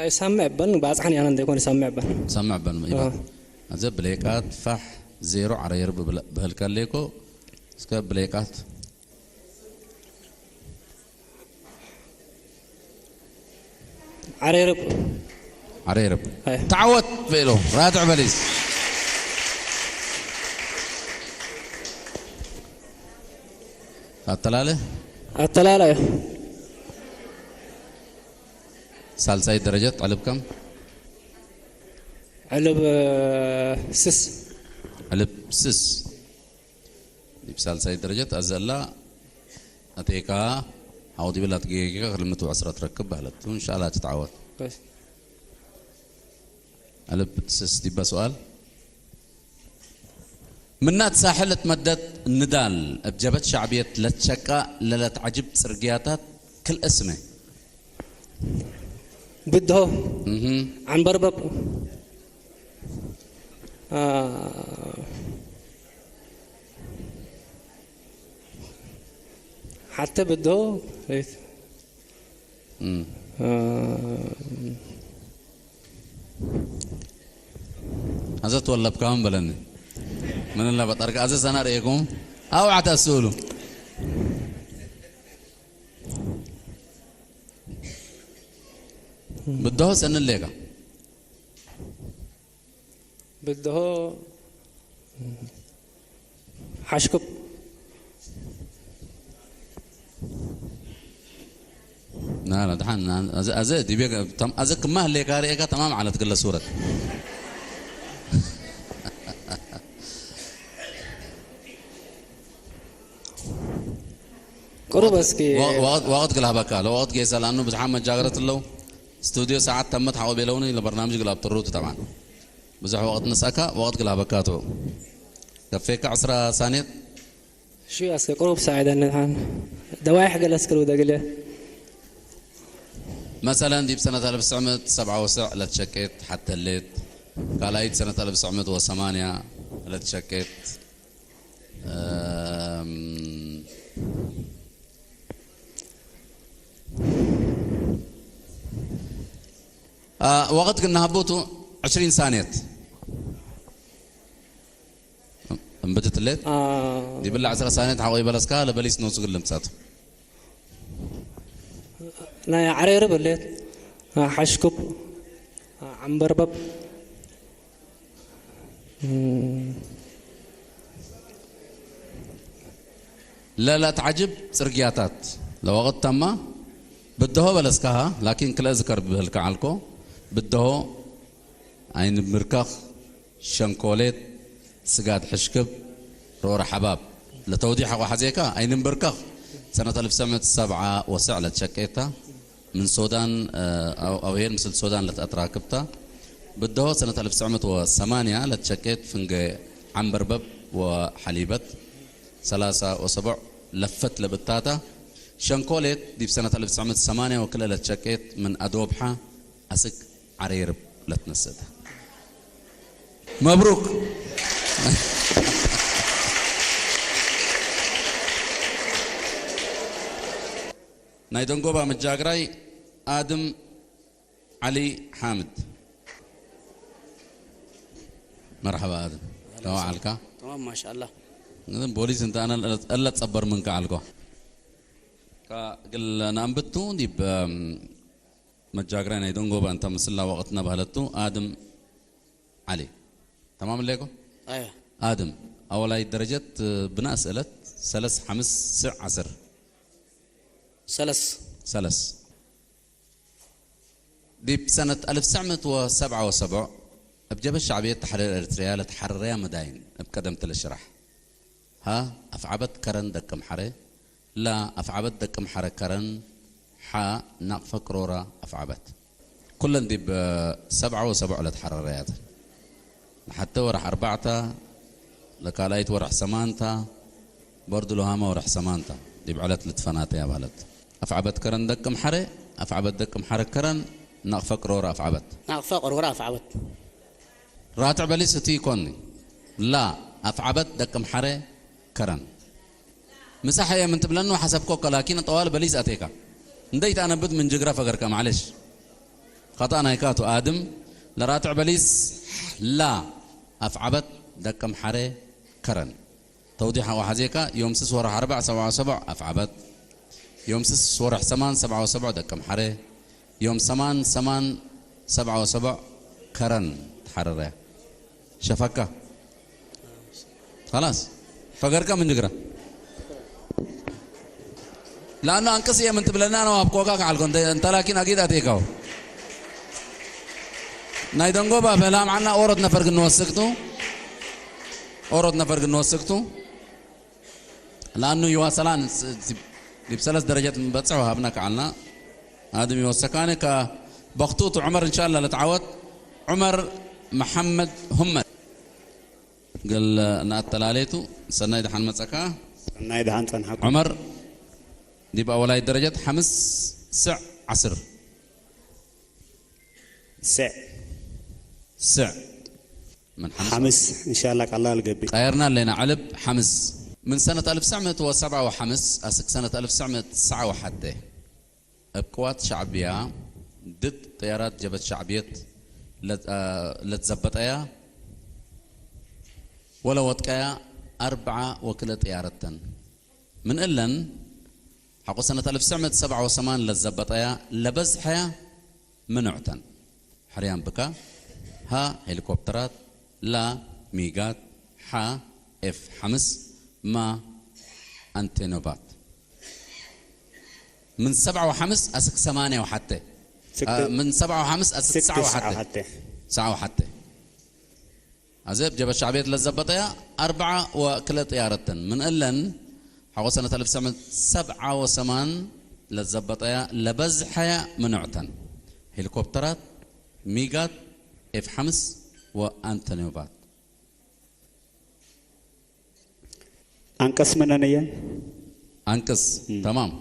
ይሰምዕ በን፣ ባጽሓን ያነ እንደይኮን ይሰምዕ በን። ሰምዕ በን፣ ይባ። አዎ። አዘ ብሌቃት፣ ፋሕ፣ ዜሮ፣ ዐሬርብ ብለ-፣ ብህልካ ሌኮ። እስከ ብሌቃት። ዐሬርብ። ዐሬርብ። አይ። ተዓወት በኢሎ፣ ራትዕ በሊስ። አተላለ? አተላለ። ሳልሳይ ደረጀት ዕልብ ከም? ዕልብ፣ እ፣ ስስ። ዕልብ ስስ። ዲብ ሳልሳይ ደረጀት አዘላ አቴካ ሓው ዲብል አትጌጌካ ክልምት ወዕስራ ትረክብ ባህለቱ። እንሻላ ትትዓወት። እሺ። ዕልብ ስስ ዲባ ሰዋል። ምናት ሳሕል እትመደት ንዳል እብ ጀበት ሻዕብየት ለትሸቃ ለለትዓጅብ ጽርግያታት ክልኤ ስመ። ብድሆ፣ እህ። ዓንበርበብ፣ አ፣ ሓተ ብድሆ፣ እም። አ፣ አዘ ትወለብካውን በለኒ። ምን ለበጠርካ አዘ ሰና ርእየኩም አውዓት አስእሉ። ብድሆ ሰንሌካ። ብድሆ ሓሽኩብ። ና፣ ና፣ ደሓን፣ ና፣ ኣዘ፣ ኣዘ፣ ዲቤ፣ ተም-፣ ኣዘ ክማ ህሌካ ርኤካ ተማም ዓለት ግለ ሱረት። ቁሩብ እስኪ ወ-፣ ወቕት፣ ወቕት ግላህበካ፣ ለወቕት ጌሰ፣ ለኣኑ ብዙሓት መጃገረት ኣለዉ። ስቱድዮ ሰዓት ተመት ሓቆ ቤለውኒ ለበርናምጅ ግላብ ጥሩት ጠብዓን። ብዙሕ ወቕት ንስኣካ፣ ወቕት ግላህበካ ትኡ። ከፌካ ዕስራ ሳኔት። ሹ ኣስከ ቁሩብ ሳዒደኒ ሓን። ደዋይሕ ገለ እስክሩ ደግለ። መሰለን፣ ዲብ ሰነት አልፍ ትስዕ ምእት ሰብዓ ወስዕ ለትሸቄት ሓተሌት፣ ካልኣይት ሰነት አልፍ ትስዕ ምእት ወሰማንያ ለትሸቄት፣ እም፣ አ፣ ወቕት ግን ናህቡቱ ዕሽሪን ሳኔት። እምብትትሌት? አ፣ ዲብላ ዕስራ ሳኔት ሓቆ ይበለስካ፣ ለበሊስ ኖሱ ግን ልምጻቱ። ናይ ዓሬርብ እሌት፣ አ፣ ሓሽኩብ፣ አ፣ ዓምበርበብ። እም። ለለትዓጅብ ጽርግያታት ለወቕት ተማ ብድሆ በለስካሃ፣ ላኪን ክልኤ ዝከር ብህልካ ዓልኮ፣ ብድሆ፣ ዓይኒ ምርካኽ፣ ሸንኮሌት፣ ስጋድ ሕሽክብ፣ ሮረ ሓባብ። ለተውዲሕ ኣቋ ሓዜካ፣ ዓይኒ ምብርከኽ፣ ሰነት ኣልፍ ትስዕ ምእት ሰብዓ ወሰዕ ለትሸቄታ ምን ሶዳን፣ እ፣ ኣው-፣ ኣውሄር ምስል ሶዳን ለትኣትራክብታ። ብድሆ ሰነት ኣልፍ ትስዕ ምእት ወሰማንያ ለትሸቄት ፍንገ ዓምበርበብ ወሓሊበት ሰላሳ ወሰቡዕ ለፈት ለብታታ። ሸንኮሌት ዲብ ሰነት ኣልፍ ትስዕ ምእት ሰማንያ ወክልኤ ለትሸቄት ምን ኣድወብሓ ኣስክ ዓሬርብ ለትነሰተ። መብሩክ። ናይ ደንጎባ መጃግራይ ኣድም ዓሊ ሓምድ። መርሓባ ኣድም። ከመይ ዓልካ? تمام ما شاء الله. ግን ፖሊስ እንተ ኣነ እለ ጸበር ምንካ ዓልኮ። ካ-፣ ግል ናንብቱ ዲብ፣ እም፣ መጃግራይ ናይ ደንጎባ እንተ ምስላ ወቕትና ባህለቱ ኣድም ዓሊ። ተማም ኣለይኮ? أيوة. ኣድም ኣወላይ ደረጀት ብናእስ እለት ሰለስ ሓምስ ስዕ ዓስር። سلس. ሰለስ። ዲብ ሰነት ኣልፍ ትስዕ ምእት ወሰብዓ ወሰቡዕ እብ ጀብሀት ሻዕብየት ተሕሪር ኤርትርያ ለተሓረረያ መዳይን እብ ቀደምት ለሽራሕ። ሃ፣ ኣፍዓበት ከረን ደቅምሓረ። ላ፣ ኣፍዓበት ደቅምሓረ ከረን። ሓ፣ ናቕፈ ቅሮራ ኣፍዓበት። ኩለን ዲብ ሰብዓ ወሰቡዕ ለተሓረረያ እተን። ለሓተ ወርሕ ኣርባዕታ፣ ለካልኣይት ወርሕ ሰማንታ፣ በርዱ ለሃመ ወርሕ ሰማንታ ዲብ ዕለት ልትፈናጠያ ባህለት። ኣፍዓበት ከረን ደቅምሓረ፣ ኣፍዓበት ደቅምሓረ ከረን፣ ናቕፈ ቅሮራ ኣፍዓበት። ናቕፈ ቅሮራ ኣፍዓበት። ራትዕ በሊስ እቲ ይኮኒ። ላ፣ ኣፍዓበት ደቅምሓረ ከረን። ምሳሕ እየ ምን ትብለኒ ሓሰብኮ እኮ፣ ላኪን ጠዋል በሊስ ኣቴካ። እንደይ ተኣነብት ምን ጅግራ ፈገርካ፣ ማዕለሽ። ኸጣ ናይካ ቱ ኣድም፣ ለራትዕ በሊስ ላ ኣፍዓበት ደቅምሓረ ከረን። ተውዲሕ ሓዜካ፣ ዮም ስስ ወርሕ ኣርባዕ ሰብዓ ወሰቡዕ ኣፍዓበት። ዮም ስስ ወርሕ ሰማን ሰብዓ ወሰቡዕ ደቅምሓረ። ዮም ሰማን ሰማን ሰብዓ ወሰቡዕ ከረን ተሓረረ። ሸፈካ። خلاص። ፈገርካ ምን ጅግራ። ለኣኑ ኣንቅስ እየ ምን ትብለና ነው ኣብኮካ ከዓልኮ። እንተ፣ እንተ ላኪን ኣጊድ ኣቴካው። ናይ ደንጎባ በላም ዓና ኦሮት ነፈር ግን ንወስክቱ። ኦሮት ነፈር ግን ንወስክቱ። ለኣኑ ይዋሰላን ስ-፣ ስ-፣ ዲብ ሰለስ ደረጀት ምበጽሕ ወሃብና ከዓልና። ኣድም ይወሰካኒ ከ በኽቱቱ ዑመር እንሻላ ለተዓወት ዑመር መሓመድ ሁመድ። ገለ ንኣተላለየቱ። ሰናይ ደሓን መጸካ። ሰናይ ደሓን ጸንሓኩም። ዑመር ዲብ ኣወላይ ደረጀት ሓምስ ስዕ ዓስር። ስዕ። ስዕ። ምን ሓምስ ሓምስ፣ እንሻላ ቃላ ልገቢ። ቀየርና ኣለና ዕልብ ሓምስ። ምን ሰነት ኣልፍ ትስዕ ምእት ወሰብዓ ወሓምስ ኣስክ ሰነት ኣልፍ ትስዕ ምእት ትስዓ ወሓደ። እብ ቅዋት ሻዕብያ ድድ ጠያራት ጀበት ሻዕብየት ለት-፣ አ፣ ለትዘበጠያ ወለ ወጥቀያ ኣርብዓ ወክለ ጠያረተን። ምን እለን ሓቆ ሰነት ኣልፍ ትስዕ ምእት ሰብዓ ወሰማን ለትዘበጠያ ለበዝሐያ ምኑዕተን። ሕርያን ብካ፣ ሃ ሄሊኮፕተራት፣ ላ ሚጋት፣ ሓ ኤፍ ሓምስ፣ ማ ኣንቴኖባት። ምን ሰብዓ ወሓምስ ኣስክ ሰማንያ ወሓተ። ስክት-፣ አ፣ ምን ሰብዓ ወሓምስ ኣስክ ስክት ትስዓ ወሓተ። ትስዓ ወሓተ። ትስዓ ወሓተ። ኣዘ ብ ጀበት ሻዕብየት ለዘበጠያ ኣርብዓ ወክለ ጥያረተን። ምን እለን ሓቆ ሰነት ኣልፍ ትስዕ ምእት ሰብዓ ወሰማን ለዘበጠያ ለበዝሐያ ምኑዕተን። ሄሊኮፕተራት፣ ሚጋት፣ ኤፍ ሓምስ ወኣንቶኖቫት። ኣንቀስ መነን እየን? ኣንቀስ፣ እም። ተማም።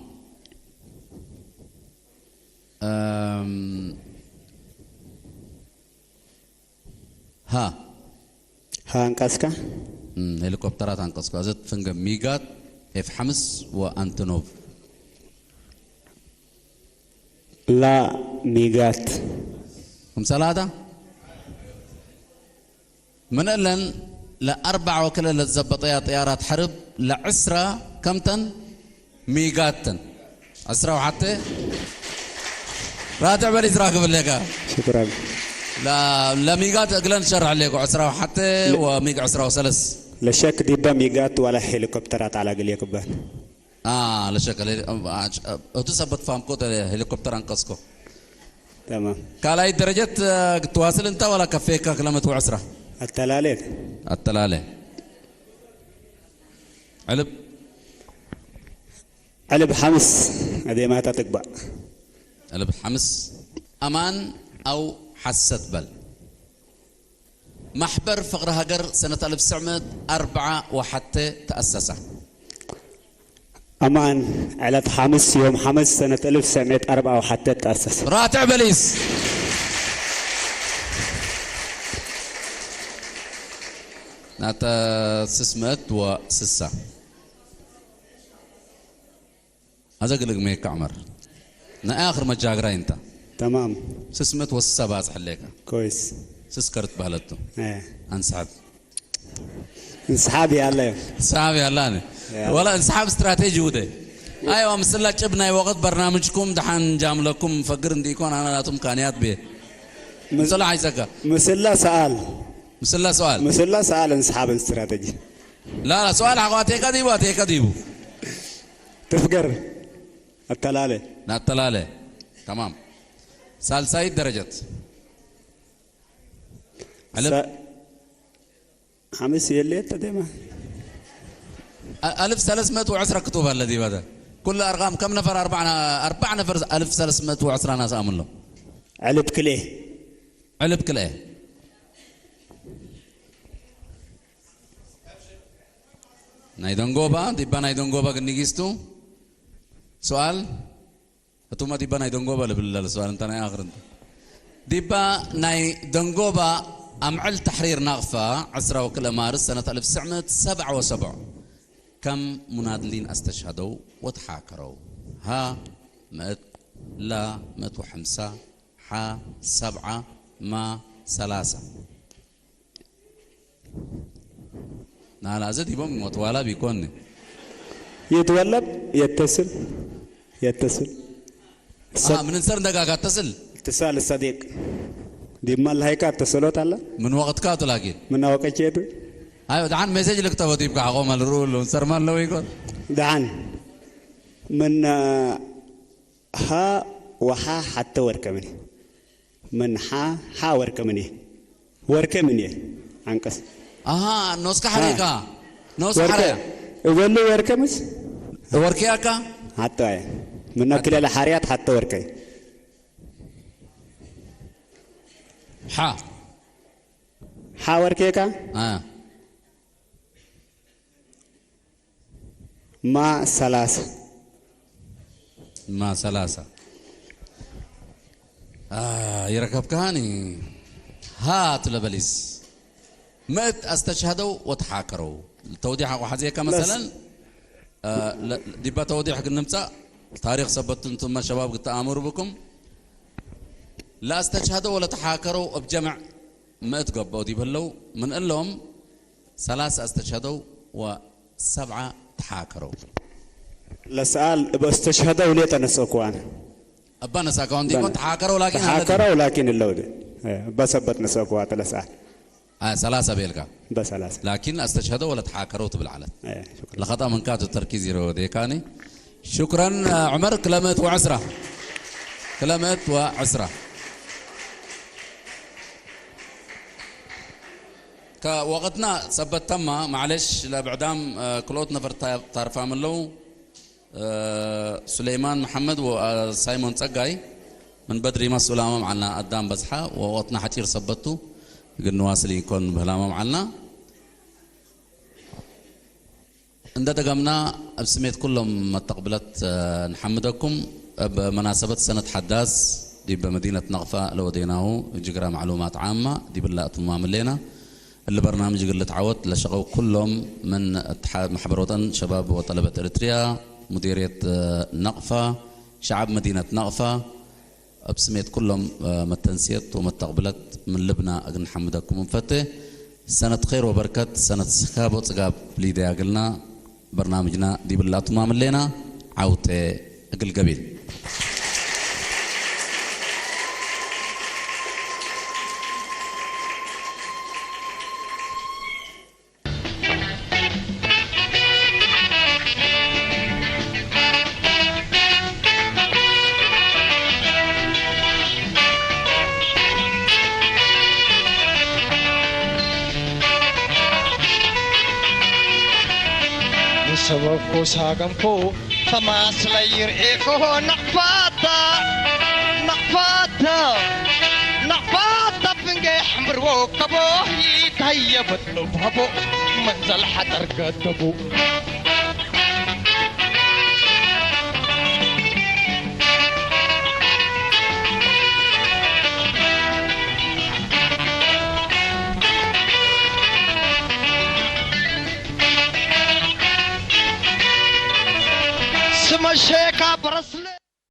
እም፣ ሃ። ሃ ኣንቀስካ? እም፣ ሄሊኮፕተራት ኣንቀስካ። እዘት ፍንገ ሚጋት፣ ኤፍ ሓምስ ወኣንቶኖቭ። ላ ሚጋት። ክም ሰላታ? ምን እለን ለኣርባዕ ወክለ ለዘበጠያ ጥያራት ሐርብ ለዕስራ ከምተን ሚጋትን። ዕስራ ወሓተ ራትዕ በሊ ዝራክብ ኣለካ። ሽኩራን። ለ-፣ ለሚጋት እግለን ሸርሕ ኣለኩ። ዕስራ ወሓተ ለ-፣ ወሚግ ዕስራ ወሰለስ። ለሸክ ዲባ ሚጋት ዋላ ሄሊኮፕተራት ዓላግል የክበን። አ፣ ለሸከለ፣ አ፣ አ፣ እቱ ሰበት ፋምኮ ተ ሄሊኮፕተር ኣንቀስኮ። ተማም። ካልኣይ ደረጀት፣ አ፣ ክትዋስል እንታ ዋላ ከፌካ ክለመት ወዕስራ? ኣተላሌ። ኣተላሌ። ዕልብ። ዕልብ ሓምስ ኣዴማታ ትግባእ። ዕልብ ሓምስ ኣማን ኣው ሓሰት በል። ማሕበር ፍቕሪ ሃገር ሰነት ኣልፍ ትስዕ ምእት ኣርብዓ ወሓተ ተኣሰሳ። ኣማን ዕለት ሓምስ ዮም ሓምስ ሰነት እልፍ ሰሜት ኣርብዓ ወሓተ ተኣሰስ። ራትዕ በሊስ ናተ ስስመት ወስሳ ኣዘግልግ መየካ ዑመር ናይ ኣኽር መጃግራይ እንታ ተማም ስስመት ወስሳ ባጽሕ ኣለካ ኮይስ ስስከርት ባህለቱ ኣንስሓብ እንስሓብ ያለ እንስሓብ ያላኒ ወላ እንስሓብ ስትራቴጂ ውደ ኣይዋ ምስላ ጭብ ናይ ወቅት በርናምጅኩም ደሓን ጃምለኩም ፈግር እንዲኮን ኣና ናቱም ካንያት ቤ ምስላ ሓይሰካ ምስላ ሰኣል ምስላ ሰኣል ምስላ ሰኣል እንስሓብ ስትራቴጂ لا لا سؤال حقو أتيكا ديبو أتيكا ديبو تفقر التلالة لا التلالة تمام سالسايد درجة ألف حمس يلي تديما ألف ثلاثمائة وعشرة كتوب الذي بدأ كل أرقام كم نفر أربعة أربع نفر ألف ثلاثمائة وعشرة ناس أمن له علب كليه علب كليه ናይ ደንጎባ ዲባ ናይ ደንጎባ ግን ንጊስቱ ሱኣል እቱማ ዲባ ናይ ደንጎባ ልብል ላለ ሱኣል እንታ ናይ ኣኽር እንተ ዲባ ናይ ደንጎባ ኣምዕል ተሕሪር ናቕፋ ዕስራ ወክልኤ ማርስ ሰነት ኣልፍ ትስዕ ምእት ሰብዓ ወሰብዑ ከም ሙናድሊን ኣስተሽሃደው ወተሓከረው ሃ ምእት ላ ምእት ወሐምሳ ሓ ሰብዓ ማ ሰላሳ ናላ እዚ ዲቦም ይሞት ዋላ ቢኮኒ يتولب يتصل يتصل آه من نصر دقاقة اتصل اتصال الصديق دي ما الهيكا اتصلوت الله من وقتك لكن من وقت يدو ايوه دعان مسج لك تو ديبك حقوم الرول ونصر ما لو يكون دعان من آه، ها وها حتى وركمني ምን ሓ ሓ ወርከ ምን እየ ወርከ ምን እየ ዓንቀስ ኣሃ ኖስካ ሓሪኻ ኖስ ሓረ እበሉ ወርከ ምስ ወርኪ ኣካ ሓቶ ኣየ ምና ክለለ ሓርያት ሓቶ ወርከ ሓ ሓ ወርከ እካ ማ ሰላሳ ማ ሰላሳ ይረከብካኒ ሃ ትለበሊስ ምእት ኣስተሽሃደው ወተሓከረው ተውዲሕ ኣቑ ሓዚየካ መሰለን ዲባ ተውዲሕ ግን ንምፃእ ታሪክ ሰበቱ እንትመ ሸባብ ግተኣምሩ ብኩም ላኣስተሽሃደው ወለተሓከረው ኣብ ጀምዕ ምእት ገበኦ ዲብ ህለው ምን እሎም ሰላሳ ኣስተሽሃደው ወ ሰብዓ ተሓከረው ለሰኣል እበ እስተሽሀደው ሌጠ ነስእኩ ኣነ እባ ነሳካ ወንዲኮ ተሓከረው ላኪን ተሓከረው ላኪን እለው እበ ሰበት ነስእኩ ኣተ ለሰኣል ሰላሳ ቤልካ በሰላሳ ላኪን ኣስተሽሀደው ወለ ተሓከረው ትብል ዓለት ለኸጣ መንካቱ ተርኪዝ ይረወ ዴካኒ ሽኩረን ዑመር ክለመት ወዕስራ ክለመት ወዕስራ ከወቐትና ሰበት ተማ ማዕለሽ ለብዕዳም ክልኦት ነፈር ታርፋም ኣለዉ ሱሌይማን መሓመድ ሳይሞን ፀጋይ ምን በድሪ መስኡላሞም ዓልና ኣዳም በዝሓ ወወቐትና ሓፂር ሰበቱ ግን ንዋስል ይኮን ብህላሞም ዓልና እንደ ደገምና ኣብ ስሜት ኩሎም መተቕብለት ንሓምደኩም ኣብ መናሰበት ሰነት ሓዳስ ዲብ መዲነት ነቕፋ ለወዴናሁ ጅግራ ማዕሉማት ዓማ ዲብላ እትማም ሌና እሊ በርናምጅ ግልት ዓወት ለሸቐው ኩሎም ምን ማሕበር ወጠን ሸባብ ወጠለበት ኤርትርያ ሙዲርየት ነቕፋ ሸዓብ መዲነት ነቕፋ ኣብ ስሜት ኩሎም መተንስየት ወመተቕብለት ምን ልብና እግንሓምደኩም እንፈቴ። ሰነት ኸይር ወበርከት፣ ሰነት ስካብ ወጽጋብ ሊደያ እግልና፣ በርናምጅና ዲብላ ትማም እሌና፣ ዓውቴ እግል ገቢል። ንሰበብኩ ሳገምኩ ተማስለይ ይርኤኮ ናቕፋታ ናቕፋታ ናቕፋታ ፍንገ ሕምብርዎ ከቦ ይታየበት ልባቦ መንዘል ሓጠር ገደቡ። ስመሸካ በረስለ